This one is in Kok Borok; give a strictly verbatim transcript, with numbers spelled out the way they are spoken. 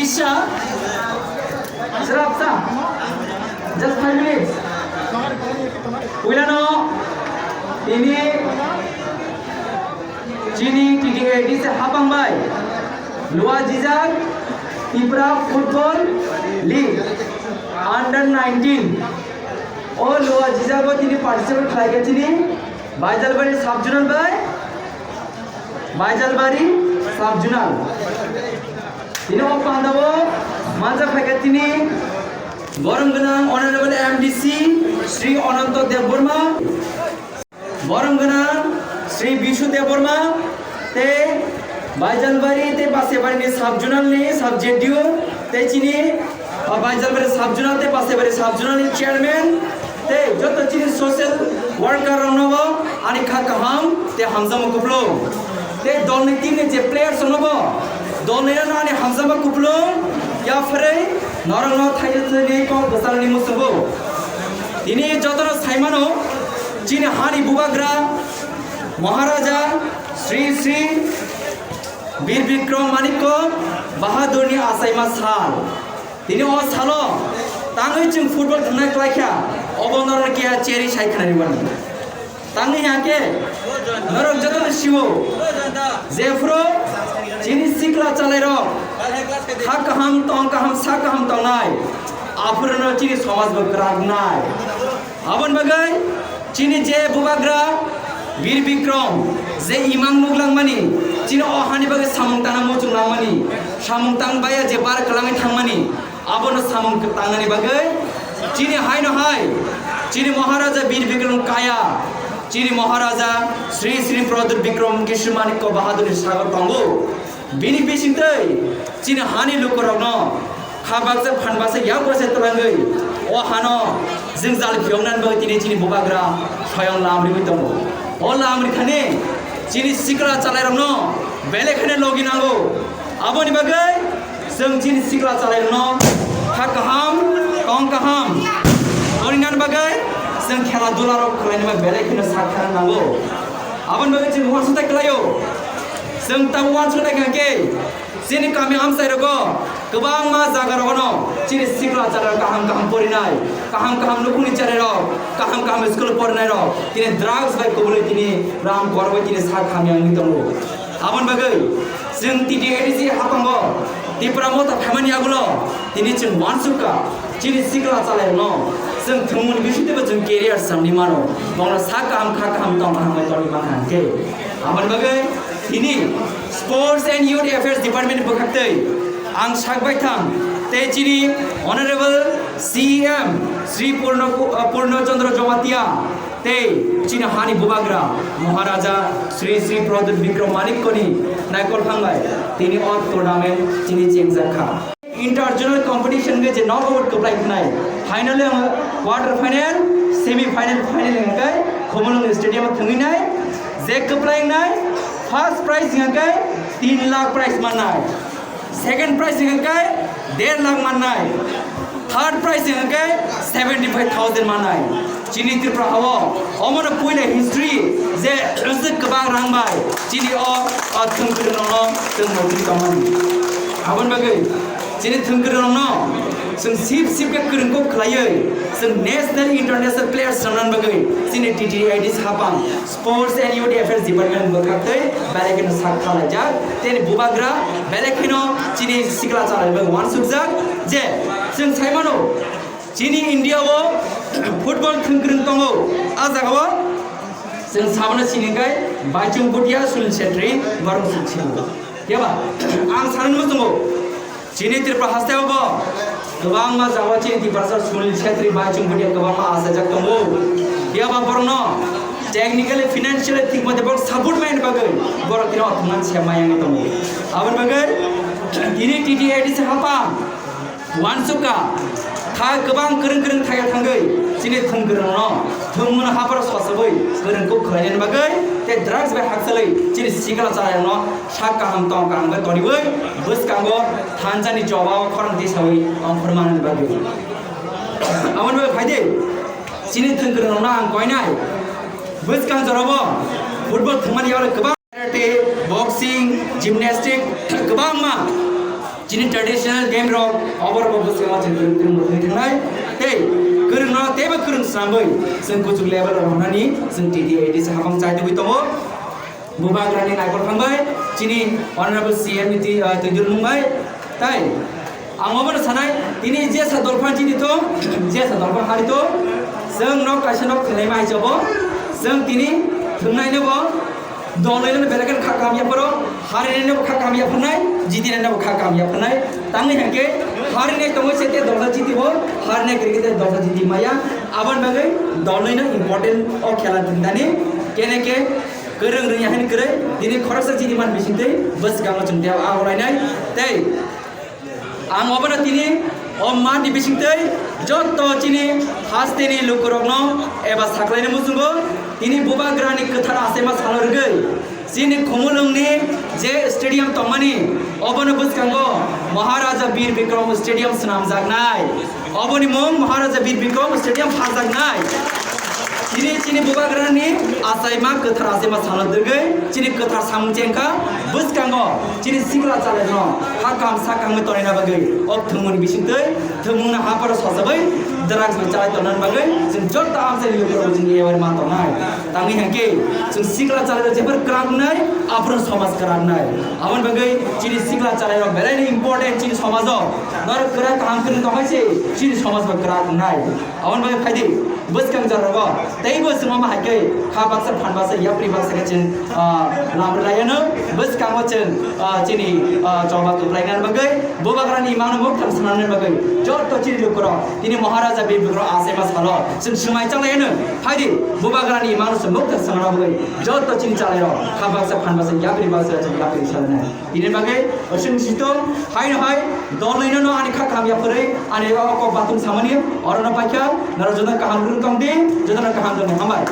Isa, srapsa, just five minutes. Puilano, ini chini T T A D C hapang bai. Luajijak Tipra Football League under nineteen. O luajijago tini participate khlaikha chini Baijalbari sub-zonal bai Baijalbari sub-zonal. Tini o pandao manjak phaikha tini borom gwnang Honorable M D C Sri Ananto Debbarma, borom gwnang Sri Bishu Debbarma, tei Baijalbari tei Basaibari ni sub-zonal ni sub-Z D O, tei chini Baijalbari sub-zonal tei Basaibari sub-zonal ni chairman, tei joto chini social worker rokno bo ani kha kaham tei hamjakma kupulung. Tei dol ni team ni je players rokno bo dol ni rokno ani hamjakma kupulung yapharwi norokno thaisa thani kok bwchalni muchungo. Tini jotono saimano chini hani bubagra Maharaja Sri Sri Bir Bikram Manikya Bahadurni achaima sal. Tini o salo tangwi chwng football thwngnai klaikha, obo norok kiya cheri sai khwnani mano. Tangwi hake norok jotono siwo, jephuru chini sikla chalairok ha kaham tong kaham sa kaham tongnai, aphuruno chini somaj bo kwrak wngnai. Aboni bagwi chini je bubagra Bir Bikram je imang nuglangmani, chini o hani bagwi samung tangna muchung langmani, samung tang baya je bar kwlangwi thangmani, abono samung tangnani bagwi chini haino hai chini Maharaja Bir Bikram Kaya, chini Maharaja Sri Sri Pradyut Bikram Kishore Manikya Bahadurni sagor tongo. Bini bisingtwi chini hani lukurokno kha baksa phan baksa yak baksa twlangwi o hano jwngjal phiyoknani bagwi tini chini bubagra soyong lam riwi tongo. O lam rikhani chini sikla chalairokno belai kheno logi nango. Aboni bagwi chwng chini sikla chalairokno kha kaham, tong kaham torinani bagwi chwng khela dula rok khlainani bagwi belai kheno sak khana nango. Aboni bagwi chwng uansukthai khlaio. Chwng tamo uansukthai kha khe chini kami amchai rogo kwbangma jaga rogono chini sikla chara kaham kaham porinai, kaham kaham nukhungni cherai rok, kaham kaham school porinai rok tini drugs bai kubulwi tini ram koroi tini sak hamya wngwi tongo. Aboni bagwi chwng T T A D C hapango Tipra Motha phaimani yagulo tini chwng uansukha chini sikla chalairokno chwng thwngmung bisingtwibo chwng career samni mano, bono sak kaham kha kaham tong kaham bai tongwi mankha hwnkhe. Aboni bagwi tini Sports and Youth Affairs Department bwkhaktwi ang sak baithang tei chini Honorable C E M Sri Purno, uh, Purno Chandra Jamatia tei chini hani bubagra Maharaja Sri Sri Pradyut Bikram Manikyani naikol thangbai tini o tournament chini chengjak kha. Inter-zonal competition khe je knockout kwplai khnai, final, quarter final, semi final, final hwnkhe Khumulwng Stadium o thwngwi nai. Je kwplai wngnai first prize hwnkhe tin lakh prize mannai, second prize hwnkhe der lakh mannai, third prize hwnkhe seventy five thousand mannai. Chini Tripura hao omono puila history je kwbang rang bai chini o, o thwngkwrwng rokno chwng motwi tongmani. Aboni bagwi chini thwngkwrwng rokno chwng sip sip khe kwrwng kok khlaiwi chwng national international players rwna bagwi chini T T A D C hapang Sports and Youth Affairs Department bwkhaktwi belai kheno sak khalaijak. Tei bubagra belai kheno chini sikla chalairok bai uansukjak je chwng sai mano chini India o football thwngkwrwng tongo. A jaga o chwng sabono sini khe Baichung Bhutia, Sunil Chhetri, borok chwng sini. Phiya ba ang sanani muchungo chini Tripura haste o bo kwbangma jaga o chini Tiprasa Sunil Chhetri, Baichung Bhutia kwbangma achajak tongo. Phiya ba borokno technically, financially thik mate borok support maini bagwi borok tini o thwngmani se mayangwi tongo. Aboni bagwi tini T T A D C hapang uansukha kha kwbang kwrwng kwrwng thaiya thangwi chini thwngkwrwngno thwngmano hapharo sosogwi kwrwng kuk khlainani bagwi tei drugs bai hakchalwi chini sikla chayangno sak kaham tong kaham khe toniwi bwskango thansa ni choba o khorang tisawi ongkhormanani bagwi. Aboni bagwi phaidi chini thwngkwrwng rokno ang koinai bwskang jorabo football thwngmani yago kwbang karate, boxing, gymnastic kwbangma Chini traditional game rok obor bo bwskango chwng kwrwng kwrwng rwgwi thangnai. Tei kwrwngno teibo kwrwng swnamwi chwng kuchuk level o romnani chwng T T A D C habang chai tugwi tongo. Bubagrani naikol thangbai chini Honorable C M ni twi, ah, twidulmung bai. Tai ang obono sanai, tini jesa dolphan chini to, jesa dolphan hari to, chwng nok kaisa nok thwnaima hai chabo, chwng tini thwngnai nebo, dolnai no belai kheno kha kaham yapharo, harinai nebo kha kaham yapharnai, jitinai nebo kha kaham yapharnai. Tangwi hwnkhe harinai tongwi se te dolsa jitibo, harinai kwrwi khe te dolsa jiti maya, aboni bagwi dolnai no important o khela thwngdani, kene khe kwrwng rwngya hwnwi kwrwi, tini khoroksa jiti man bisingtwi bwskango chwng tei agolainai. Tei ang obono tini o mani bisingtwi joto chini hasteni lukurokno eba saklaini muchungo tini Bubagrani kwthar achaima salo rwgwi chini Khumulwngni je stadium tongmani, obono bwskango Maharaja Bir Bikram Stadium swnamjaknai. Oboni mung Maharaja Bir Bikram Stadium phaljaknai. Tini chini Bubagrani achaima kwthar achaima salo dwgwi chini kwthar samung chengkha bwskango chini sikla chalairokno ha kam sa kamwi tonina bagwi o thwngmungni bisingtwi thwngmungno hapharo sajagwi drugs bai chalai tonina bagwi chwng joto amchaini lukurok chwng aware ma tongnai. Tangwi hwnkhe chwng sikla chalairok jephar kwrak wngnai, aphuru somaj kwrak wngnai. Aboni bagwi chini sikla chalairok belaino important chini somajo. Norok kwrak kaham kwrwng tongkha se chini somaj bo kwrak wngnai. Aboni bagwi phaidi bwskang jora rogo teibo chwng omo hai khe kha baksa phan baksa yapri baksa khe chwng, ah, lam rwlaiano bwskango chwng, ah, chini, ah, choba kwplaina bagwi Bubagrani imangno mukthang swnamna bagwi joto chini lukurok tini Maharaja Bir Bikram achaima salo chwng swmai chalaiano phaidi Bubagrani imangno chwng mukthang swnamna bagwi joto chini chalairok kha baksa phan baksa yapri baksa chwng yapri salanai. Tini bagwi oswng sitong haino hai dolnwino no ani kha kaham yapharwi ani o kok bathum samani orono paikha norok jotono kaham rwng tong di, jotono kaham tong di, hambai.